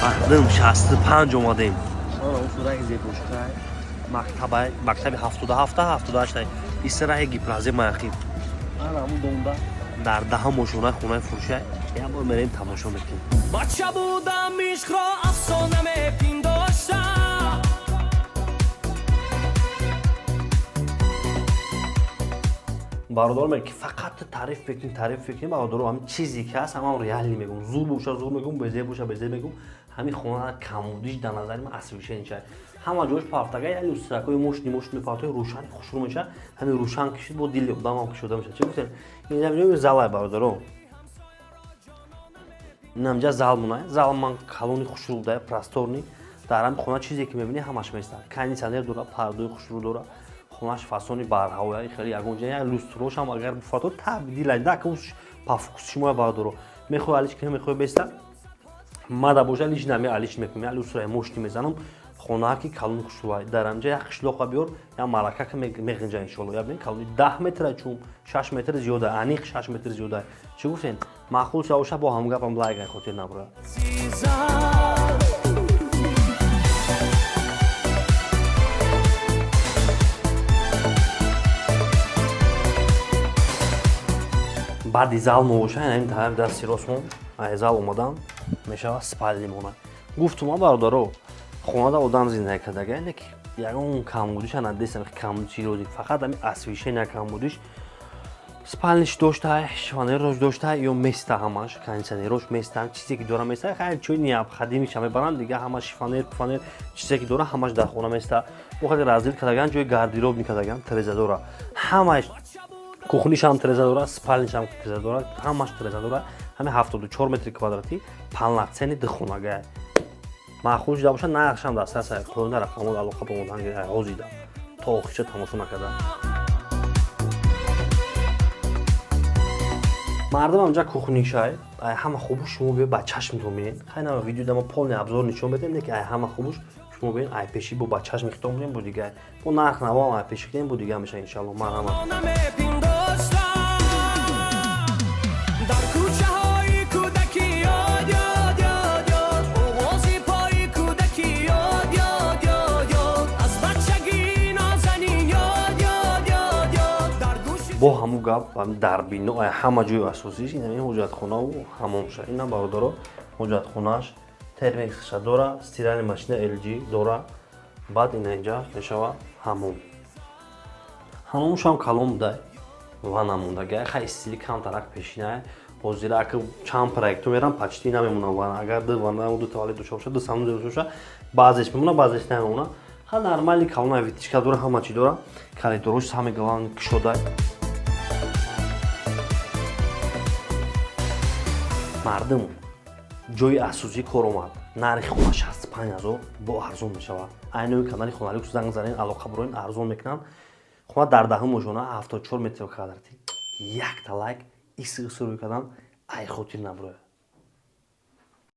Мардум, 65 омадем. Ранги зебошкай мактаба, мактаби 77, 78 истираҳи гипразе маяқин. Ана ҳамун донда дар даҳам ошонаи хонаи фурӯша як бор мерем, тамошо мекунем. Бача будам, ишқро афсона мепиндоштам. Бародаро, мег ки фақат таъриф мекунӣ, таъриф мекунӣ. Бародаро, ҳамин чизе ки ҳаст, ҳамам реально мегум. Зур боша, зур мегум, безеб боша, безеб мегум. Ҳамин хона камудиш дар назари ман освещение шад. Ҳама ҷош пафтага, як люстракои мошини мошини мепартои, рӯшани хушрӯ меша. Ҳамин рӯшан кишид, бо дили одамам кушода меша. Чӣ гуфтем? Инҷа залай, бародаро, инамҷа зал мона. Зал ман калони хушрӯ буда, просторный. Дар ҳамин хона чизе ки мебинӣ, ҳамаш места. Кондитсионер дора, пардои хушрӯ дора, хонаш фасони барҳавоя, хеле ягон ҷа як люстрошам агар буфато, табдила дакус па вкус шумо. Бародаро, мехоҳи алиш кунӣ, мехоҳи беста мада боша, лиш нами алиш мекунем, як люстраи мошини мезанам. Хонаа ки калони хушрӯа, дар ҳамҷа як қишлоқа биёр, як марака ки меғинҷа, иншоалло. Я бин, калони 10 метра, чун 6 метр зиёда, аниқ 6 метр зиёда. Чӣ гуфтем? Маъқул шавоша, бо ҳамгапам лайк ай хотир набурад. Азизам. Баъди зал мобоша, ин тараф дасти ростмон ай зал омадан мешавад спальни мона. Гуфтум, бародаро, хонада одам зиндагӣ кардага, не ки ягон камбудиша надестам. Камбудиши рози фақат ҳами освещения камбудиш. Спальниш дошта, шифоньерош дошта, ё места, ҳамаш кондитсионерош места, чизе ки дора места. Хайр, чои необходимыйша мебаранд, дига ҳама шифоньер, пуфанер, чизе ки дора, ҳамаш дар хона места. Бо хеле раздел кардаган, ҷои гардеробный кардаган, треза дора ҳамаш. Кухнишам треза дора, спальнишам треза дора, ҳамаш треза дора. Ҳами 74 метри квадратӣ, полноценный духонага. Маъқул шуда бошад, нархшам дастрас. Қоюнда рақамот, алоқа ба модан ҳозида то охирша тамошо накарда. Мардум, ҳамҷа кухнишай. Ай ҳама хубуш шумо биё, ба чашмтон бинед. Хайна, видео ма полный обзор нишон медем, не ки ай ҳама хубуш шумо бинед. Ай пеши бо ба чашми хитон бинед, бо дига бо нарх навоам ай пеши кунем, бо дига меша, иншалло. Марҳамат. Намепиндоштам дар кӯчаҳои кӯдакӣ, ёд, ёд, ёд, ёд, овози пои кӯдакӣ, ёд, ёд, ёд, ёд, аз бачагӣ нозанин, ёд, ёд, ёд, ёд, дар гӯши Бо ҳамун гап дар бино ай ҳама ҷои асосиш ин ҳамин ҳоҷатхонаву ҳамомша. Ина, бародаро, ҳоҷатхонааш термикша дора, стиральный машина LG дора. Баъд ина инҷа мешава ҳамом. Ҳамомшам калон буда, ванна мондага. Хай, стили камтарак пешина. Ҳозира ака чанд проектҳо мерам, почти намемонам ванна. Агар ду ванна, ду туалет дошта боша, ду санузел дошта боша, баъзеш мемона, баъзеш намемона. Ха, нормальный, калона, вытяжка дора, ҳама чӣ дора. Коридорош самый главный кушода. Мардум, ҷои асосӣ кор омад. Нархи хона 65 ҳазор, бо арзон мешавад. Айнои канали Хоналюкс занг занен, алоқа буроен, арзон мекунанд. Хона дар даҳум ошона, 74 метр квадратӣ. Якта лайк иси иси рӯй кардан ай хотир набурояд.